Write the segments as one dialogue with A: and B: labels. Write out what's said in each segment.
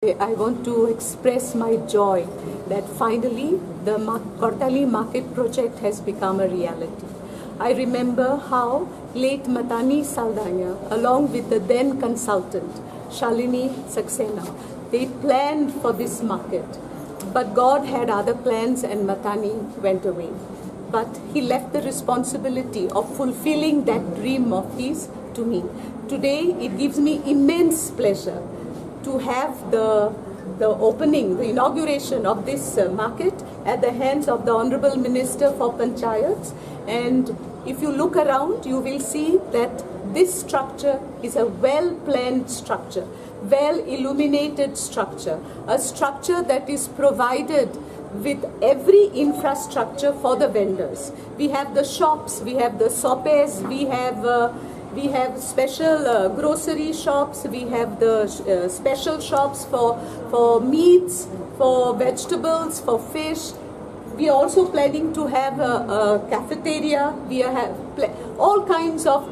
A: I want to express my joy that finally the Cortalim Market project has become a reality. I remember how late Matani Saldanha, along with the then consultant Shalini Saxena, they planned for this market. But God had other plans and Matani went away. But he left the responsibility of fulfilling that dream of his to me. Today, it gives me immense pleasure to have the opening, the inauguration of this market at the hands of the Honorable Minister for Panchayats. And if you look around, you will see that this structure is a well-planned structure, well-illuminated structure, a structure that is provided with every infrastructure for the vendors. We have the shops, we have the sopes, we have special grocery shops, we have the special shops for meats, for vegetables, for fish. We are also planning to have a cafeteria. We have all kinds of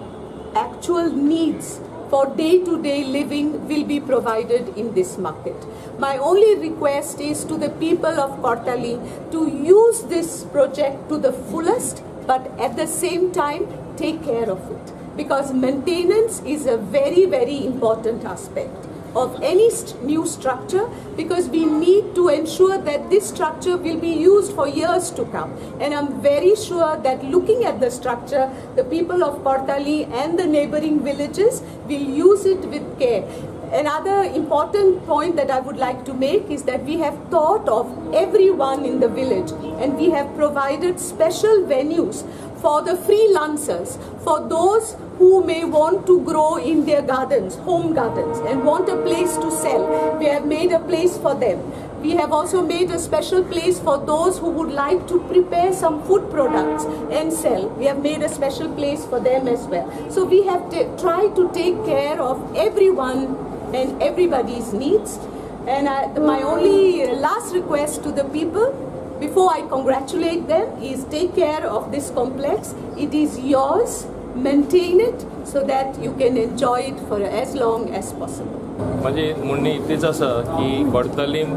A: actual needs for day-to-day living will be provided in this market. My only request is to the people of Cortalim to use this project to the fullest, but at the same time take care of it, because maintenance is a very, very important aspect of any new structure, because we need to ensure that this structure will be used for years to come. And I'm very sure that looking at the structure, the people of Cortalim and the neighboring villages will use it with care. Another important point that I would like to make is that we have thought of everyone in the village, and we have provided special venues for the freelancers, for those who may want to grow in their gardens, home gardens, and want a place to sell. We have made a place for them. We have also made a special place for those who would like to prepare some food products and sell. We have made a special place for them as well. So we have tried to take care of everyone and everybody's needs. And my only last request to the people before I congratulate them is take care of this complex. It is yours. Maintain it so that you can enjoy it for as long as possible.
B: म्हाजी म्हणणी इतलीच आसा की Cortalim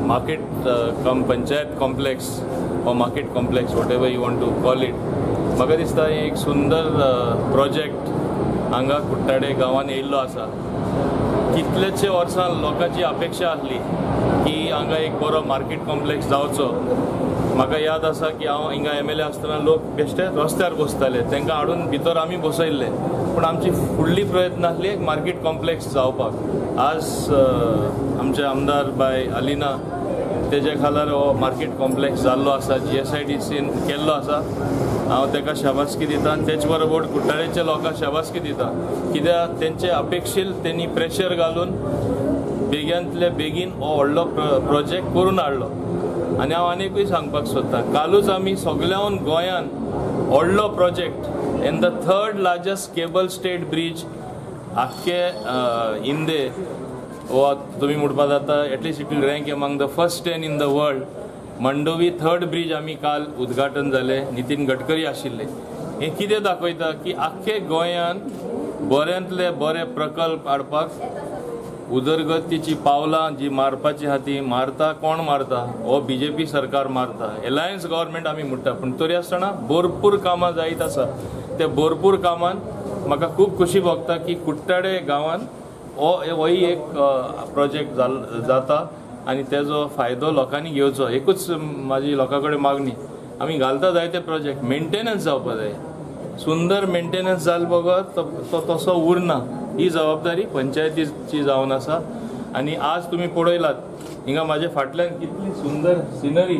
B: market cum panchayat complex or market complex, whatever you want to call it, म्हाका दिसता हें एक सुंदर project हांगा कुट्टाडे गांवांत येयल्लो आसा. कितलेशे वर्सां लोकांची अपेक्षा आसली की हांगा एक बरो मार्केट कॉम्प्लेक्स जावचो. म्हाका याद आसा की हांव हिंगा एमएलए आसतना लोक बेश्टे रस्त्यार बसताले, तांकां हाडून भितर आमी बसयल्ले, पूण आमची फुडली प्रयत्न आसली एक मार्केट कॉम्प्लेक्स जावपाक. आज आमचे आमदार बाय अलिना तेजे खालार हो मार्केट कॉम्प्लेक्स जाल्लो आसा, जीएसआयडीसीन केल्लो आसा. हांव ताका शाबासकी दिता आनी तेच बरोबर कुट्टाळेच्या लोकांक शाबासकी दिता, कित्याक तेंचे अपेक्षील तेणी प्रेशर घालून बेगिनांतले बेगीन हो व्हडलो प्रोजेक्ट करून हाडलो. आनी हांव आनीकूय सांगपाक सोदता, कालूच आमी सगळ्याहून गोंयान व्हडलो project and the third largest cable stayed bridge आख्खे इंदे वा तुमी म्हणपा जाता, at least it will rank among the first 10 in the world. Mandovi third bridge आमी काल उद्घाटन जालें, नितीन गडकरी आशिल्ले. हें कितें दाखयता की आख्खे गोंयान बऱ्यांतले बरे प्रकल्प हाडपाक उदरगतीची पावलां जी मारपाची आहा ती मारता. कोण मारता? हो बीजेपी सरकार मारता, एलायन्स गव्हर्मेंट आमी म्हणटा, पूण तरी आसतना भरपूर कामां जायत आसा. ते भरपूर कामान म्हाका खूब खोशी भोगता की कुट्टाडे गांवान हो होय एक प्रोजेक्ट जाता आनी तेजो फायदो लोकांनी घेवचो. एकूच म्हाजी लोकां कडेन मागणी, आमी घालता जायते प्रोजेक्ट, मेंटेनन्स जावपा जाय. सुंदर मेंटेनन्स जाल बगर तो तसो उरना. ही जबाबदारी पंचायतीची जावन आसा. आनी आज तुमी पळयलात हिंगा म्हाजे फाटल्यान कितली सुंदर सिनरी.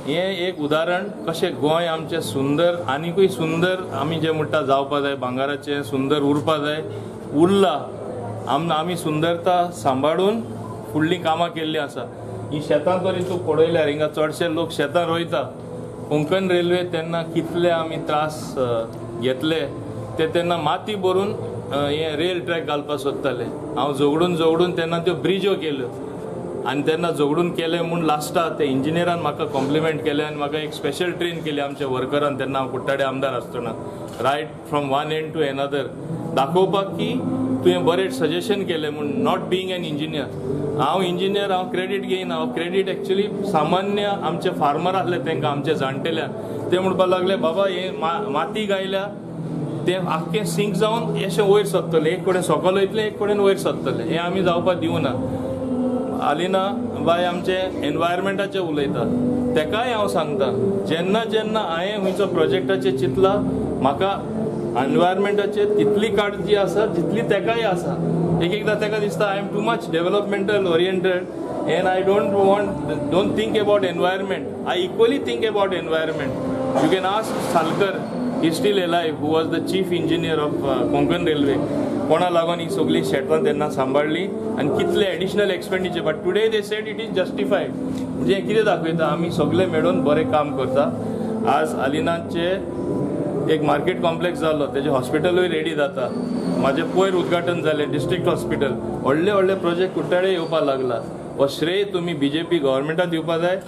B: हें एक उदाहरण कशें गोंय आमचें सुंदर आनिकूय सुंदर आमी जें म्हणटा जावपा जाय, भांगराचें सुंदर उरपा जाय, उरला. आमी सुंदरता सांबाळून फुडलीं कामां केल्लीं आसा. ही शेतां तरी तूं पळयल्यार हिंगा चडशे लोक शेतां रोयता. कोंकण रेल्वे तेन्ना कितले आमी त्रास घेतले ते, तेन्ना माती भरून हे रेल ट्रॅक घालपाक सोदताले. हांव झगडून झगडून तेन्ना त्यो ब्रिज्यो केल्यो आनी तेन्ना झगडून केलें म्हूण लास्टाक ते इंजिनियरान म्हाका कॉम्प्लिमेंट केलें आनी म्हाका एक स्पेशल ट्रेन केली आमच्या वर्करान. तेन्ना हांव कुट्टाडे आमदार आसतना right from one end to another दाखोवपाक की तुवें बरें सजेशन केलें म्हूण. Not being N engineer, हांव इंजिनियर, हांव क्रेडीट घेयना. हांव क्रेडीट एक्चुली सामान्य आमचे फार्मर आसले तांकां, आमचे जाणटेल्यांक, ते म्हणपाक लागले, बाबा हे माती गायल्या तें आख्खें सिंक जावन अशें वयर सरतलें, एक कडेन सकयल वयतलें, एक कडेन वयर सरतलें, हें आमी जावपाक दिवना. आलिना बाय आमचे एनवायरमेंटाचें उलयता, तेकाय हांव सांगता, जेन्ना जेन्ना हांवें खंयचो प्रोजेक्टाचेर चिंतला, म्हाका एनवायरमेंटाचेर तितली काळजी आसा जितली तेकाय आसा. एक एकदां तेका दिसता I am too much developmental oriented and I don't think about environment. I equally think about environment. You can ask Salkar, he still alive, who was the chief engineer of Konkan Railway, कोणा लागून ही सगळी शेतां तेन्ना सांबाळ्ळी आनी कितले additional expenditure, but today they said it is justified. म्हणजे हें कितें दाखयता, आमी सगळे मेळून बरें काम करता. आज आलिनाचे एक मार्केट कॉम्प्लेक्स जालो, तेजें हॉस्पिटलूय रेडी जाता. म्हाजें पयर उद्घाटन जालें डिस्ट्रिक्ट हॉस्पिटल. व्हडले व्हडले प्रोजेक्ट कुट्टाळे येवपाक लागला. हो श्रेय तुमी बीजेपी गव्हर्मेंटाक दिवपा जाय.